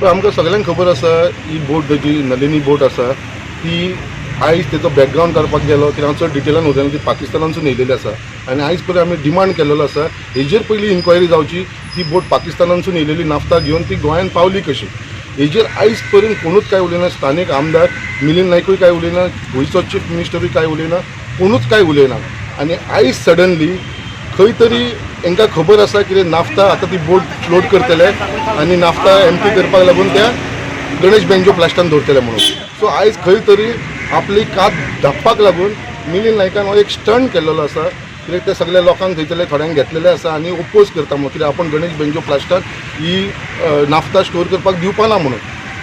पण आमकां सगल्यांक खबर आसा, ही बोट जी नलिनी बोट आसा ती आयज तेचो बॅकग्रावंड काडपाक गेलो कित्याक हांव चड डिटेलान वचना, ती पाकिस्तानांतसून येयलेली आसा आनी आयज पर्यंत आमी डिमांड केलेलो आसा, हेजेर पयली इन्क्वायरी जावची, ती बोट पाकिस्तानांतसून येयलेली नाफ्ता घेवन ती गोंयांत पावली कशी. हेजेर आयज पर्यंत कोणूच कांय उलयना. स्थानीक आमदार मिलिंद नायकूय कांय उलयना, गोंयचो चीफ मिनिस्टरूय कांय उलयना, कोणूच कांय उलयना. आनी आयज सडनली खंय तरी तांकां खबर आसा कितें नाफ्ता आतां ती बोट फ्लोट करतले आनी नाफ्ता एम्प्टी करपाक लागून त्या गणेश बेंजो प्लास्टान दवरतले म्हणून. सो आयज खंय तरी आपली कात धापपाक लागून मिलिंद नायकान हो एक स्टंट केल्लो आसा, कित्याक ते सगल्या लोकांक थंयसरले थोड्यांक घेतलेले आसा आनी ओपोज करता म्हणून, कित्याक आपूण गणेश बेंजो प्लास्टाक ही नाफ्ता स्टोर करपाक दिवपा ना म्हणून.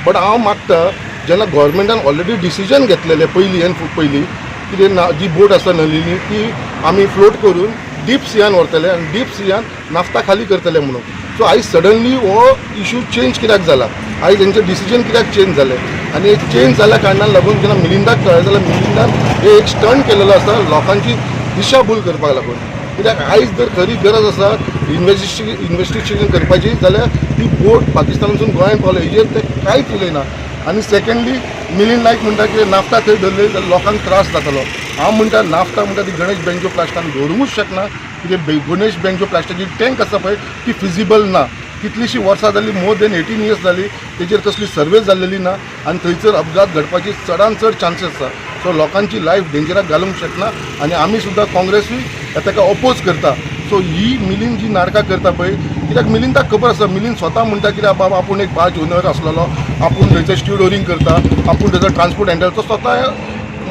बट हांव मागता, जेन्ना गव्हर्मेंटान ऑलरेडी डिसिजन घेतलेलें पयलीं हेन पयलीं कितें ना, जी बोट आसा नलिनी ती आमी फ्लोट करून डीप सियान व्हरतले आनी डीप सियान नाफ्ता खाली करतले म्हणून. सो आयज सडनली हो इशू चेंज कित्याक जाला? आयज हेंचें डिसिजन कित्याक चेंज जालें? आनी चेंज जाल्या कारणान लागून जेन्ना मिलिंदाक कळ्ळें जाल्यार मिलिंदान हे एक स्टंट केलेलो आसा लोकांची दिशाभूल करपाक लागून. कित्याक आयज जर खरी गरज आसा इन्वेस्टिगेशन करपाची जाल्यार ती बोट पाकिस्तानासून गोंयांत पावले हेजेर ते कांयच उलयना. आनी सेकंडली, मिलिंद नायक म्हणटा की नाफ्ता थंय दवरले जाल्यार लोकांक त्रास जातलो. हांव म्हणटा, नाफ्ता म्हणटा ती गणेश बेंजो प्लास्टान दवरूंकूच शकना, कित्याक गणेश बेंजो प्लास्टाची टँक आसा पळय ती फिजिबल ना. कितलीशीं वर्सां जालीं, मोर देन 18 इयर्स जाली, तेजेर कसली सर्वे जाल्लेली ना आनी थंयसर अपघात घडपाची चडान चड चान्सीस आसा. सो लोकांची लायफ डेंजराक घालूंक शकना आनी आमी सुद्दां काँग्रेसूय ताका ओपोज करता. सो ही मिलिंद जी नाटकां करता पळय, कित्याक मिलिंदाक खबर आसा, मिलिंद स्वता म्हणटा कित्याक बाबा आपूण एक बार्ज ओनर आसलेलो, आपूण थंयसर स्टिवडोरींग करता, आपूण थंयसर ट्रान्सपोर्ट हँडल, तो स्वता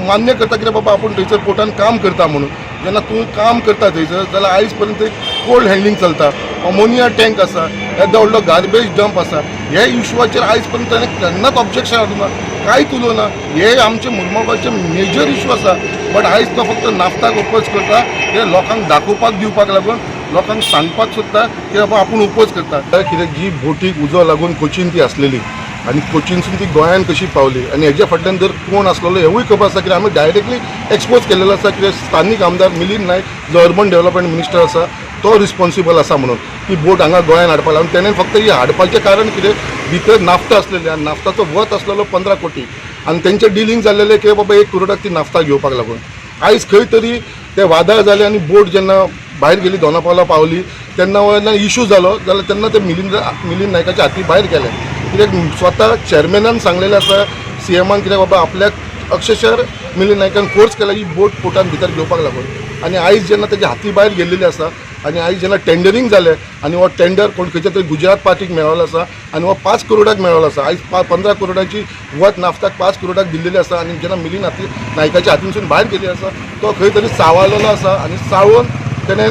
मान्य करता कित्याक बाबा आपूण थंयसर पोर्टान काम करता म्हणून. जेन्ना तूं काम करता थंयसर जाल्यार आयज पर्यंत कोल्ड हँडलिंग चलता, अमोनिया टँक आसा, येदो व्हडलो गार्बेज डंप आसा, हे इशूवाचेर आयज पर्यंत ताणें केन्नाच ऑब्जेक्शन हाडूंक ना, कांयच उलोवना. हे आमचे मुरमुगाचे मेजर इशू आसा. बट आयज तो फक्त नाफ्ताक ओपोज करता, हे लोकांक दाखोवपाक दिवपाक लागून, लोकांक सांगपाक सोदता की बाबा आपूण ओपोज करता. कित्याक जी बोटीक उजो लागून कोचीन ती आसलेली आनी कोचीनसून ती गोंयान कशी पावली आनी हेज्या फाटल्यान जर कोण आसलेलो हेवूय खबर आसा, कित्याक आमी डायरेक्टली एक्सपोज केलेलो आसा कित्याक स्थानीक आमदार मिलिंद नायक जो अर्बन डेव्हलपमेंट मिनिस्टर आसा तो रिस्पॉन्सिबल आसा म्हणून ती बोट हांगा गोंयान हाडपाक लागून. तेणें फक्त ही हाडपाचें कारण कितें, भितर नाफ्ता आसलेली आनी नाफ्ताचो वत आसलेलो 15 कोटी आनी तेंचें डिलींग जाल्लेलें की बाबा 1 करोडाक ती नाफ्ता घेवपाक लागून. आयज खंय तरी ते वादळ जाले आनी बोट जेन्ना भायर गेली, दोना पावला पावली तेन्ना जेन्ना इशू जालो जाल्यार तेन्ना ते मिलिंद मिलिंद नायकाच्या हाती भायर गेले, कित्याक स्वता चेअरमॅनान सांगलेलें आसा सीएमान, कित्याक बाबा आपल्याक अक्षरशः मिलिंद नायकान फोर्स केला ही बोट पोर्टान भितर घेवपाक लागून. आनी आयज जेन्ना तेच्या हाती भायर गेल्लेली आसा आनी आयज जेन्ना टेंडरींग जालें आनी हो टेंडर कोण खंयच्या तरी गुजरात पार्टीक मेळ्ळो आसा आनी हो 5 करोडाक मेळ्ळो आसा. आयज 15 करोडाची वत नाफ्ताक 5 करोडाक दिल्लेली आसा आनी जेन्ना मिलिंद हाती नायकाच्या हातीनसून भायर गेली आसा, तो खंय तरी चावालेलो आसा आनी चाळोवन तेणें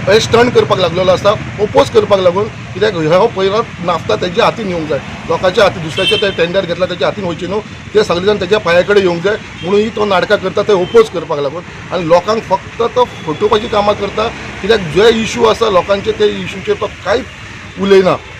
हे स्टंट करपाक लागलेलो आसा ओपोज करपाक लागून, कित्याक हो पयलो नाफ्ता तेज्या हातीन येवंक जाय, लोकांच्या हाती दुसऱ्याचे ते टेंडर घेतला तेच्या हातीन वयचे न्हू, ते सगळे जाण तेज्या पांया कडेन येवंक जाय म्हणून ही तो नाटकां करता ते ओपोज करपाक लागून. आनी लोकांक फक्त तो फटोवपाची कामां करता, कित्याक जे इशू आसा लोकांचे ते इशूचेर तो कांयच उलयना.